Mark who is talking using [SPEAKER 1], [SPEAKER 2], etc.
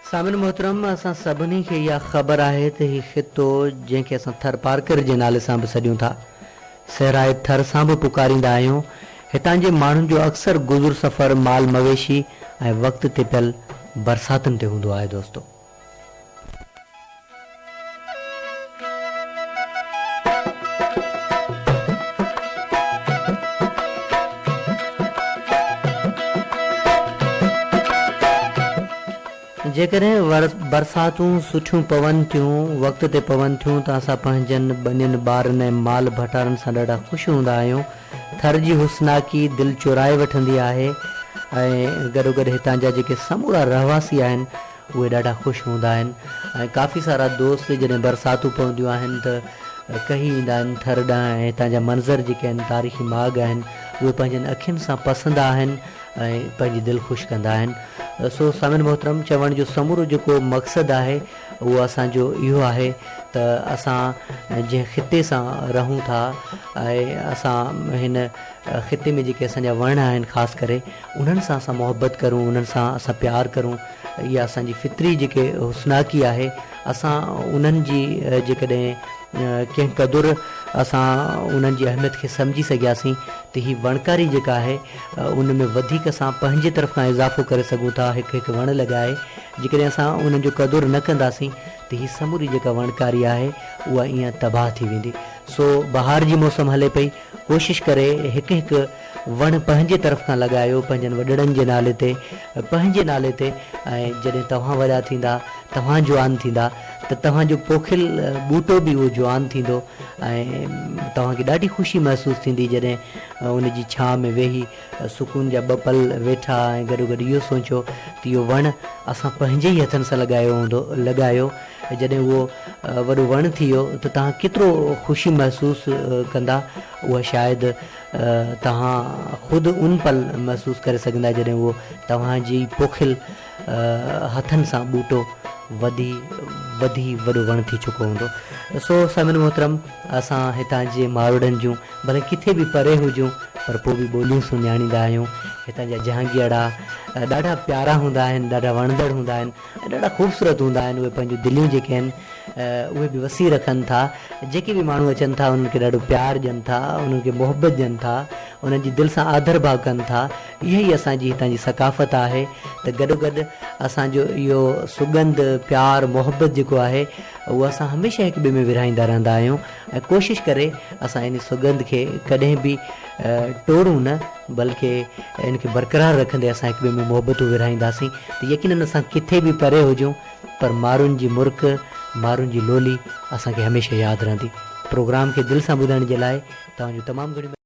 [SPEAKER 1] سامعين محترم اسان سڀني کي اها خبر آهي ته هي خطو جنهن کي اسان ٿر پارڪر جي نالي سان به سڏيون ٿا صحرائي ٿر سان به پڪاريندا آهيون هتان جي ماڻهن جو اڪثر گذر سفر مال مويشي ۽ وقت تي پيل برساتن تي هوندو آهي دوستو. جيڪڏهن برساتون سٺيون پون ٿيون، وقت تي پون ٿيون ته اسان پنهنجن ٻنين ٻارن ۽ مال ڀٽارن سان ڏاڍا خوش هوندا آهيون. ٿر جي حسناڪي دل چورائي وٺندي آهي ۽ گڏوگڏ هتان جا جيڪي سمورا رهواسي آهن اهي ڏاڍا خوش هوندا آهن ۽ ڪافي سارا دوست جڏهن برساتون پونديون آهن ته ڪهي ايندا آهن ٿر ڏانهن ۽ هتان جا منظر جيڪي آهن تاريخي ماڳ آهن اهي پنهنجن اکين سان پسندا آهن ۽ پنهنجي دل خوش ڪندا آهن سو سامعين محترم چوڻ جو سمورو جيڪو مقصد آهي اهو اسان جو اهو آهي ته اسان جنهن خطي سان رهون ٿا ۽ اسان هن خطي ۾ جيڪي اسان جا وڻ آهن خاص ڪري انهن سان اسان محبت ڪرون انهن سان اسان پيار ڪرون اها اسان جي فطري جيڪي حسناڪي آهي اسان انهن جي جيڪڏهن ڪنهن قدر اسان انهن جي اهميت کي سمجهي سگهياسين ته هي وڻڪاري جيڪا آهي ان ۾ وڌيڪ اسان پنهنجي طرف کان اضافو ڪري سگهون ٿا هڪ هڪ وڻ لڳائي جيڪڏهن اسان انهن جو قدر نه ڪنداسين ته هي سموري جيڪا وڻڪاري آهي اها ايئن تباهه ٿي ويندي سو بهار جي موسم هلي پئي ڪوشش ڪري هڪ هڪ وڻ پنهنجي طرف کان لڳايو پنهنجن وڏڙن جي نالي تي پنهنجي نالي تي ۽ جڏهن توهان وڏا ٿيندا توهان جوان ٿيندا ته توهان جو پوکيل ٻوٽو به اهو جوان ٿيندو ۽ توهان کي ڏاڍي خوشي محسوس ٿيندي جڏهن ان جي ڇانء ۾ ويهي سڪون جا ٻه پل ويٺا ۽ گڏوگڏ اهو سوچيو ته اهو وڻ اسان پنهنجي ئي هٿن سان لڳايو هوندو لڳايو جڏهن اهو وڏو وڻ ٿي ويو ته توهان ڪيترو خوشي محسوس ڪندا اها شايد توهان خود ان پل محسوس ڪري سگهندا جڏهن اهو توهان جي پوکيل هٿن سان ٻوٽو وڌي وڌي وڏو وڻ ٿي چڪو هوندو. سو سامعين محترم اسان هتان جي ماروئڙن جون ڀلي ڪٿي به پري هجون پر پوء به ٻوليون سڃاڻيندا آهيون. هتان جا جهانگيئڙا ڏاڍا پيارا هوندا آهن، ڏاڍا وڻندڙ هوندا آهن ۽ ڏاڍا خوبصورت هوندا آهن. اهي پنهنجون دليون جيڪي آهن اهي به وسيع رکن ٿا. جيڪي به ماڻهو اچن ٿا انهن کي ڏاڍو پيار ڏين ٿا، انهن کي محبت ڏين ٿا، انهن جي دل سان آڌر ڀاء ڪن ٿا. اها ئي اسان جي هتان جي ثقافت آهي ته گڏوگڏ اسان جو اهو سڳنڌ، پيار، محبت جيڪو آهي اهو اسان هميشه هڪ ٻئي ۾ ورهائيندا رهندا آهيون ۽ ڪوشش ڪري اسان ان سڳنڌ کي ڪڏهن به ٽوڙون نه بلڪه ان کي برقرار رکندي اسان هڪ ٻئي ۾ محبتون ورهائينداسين ته يقينن اسان ڪٿي به پري هجون پر مارون جي مرڪ، مارون جي لولي اسان کي هميشه ياد رهندي. پروگرام کي دل سان ٻڌڻ جي لاء توهان جون تمام گهڻيون.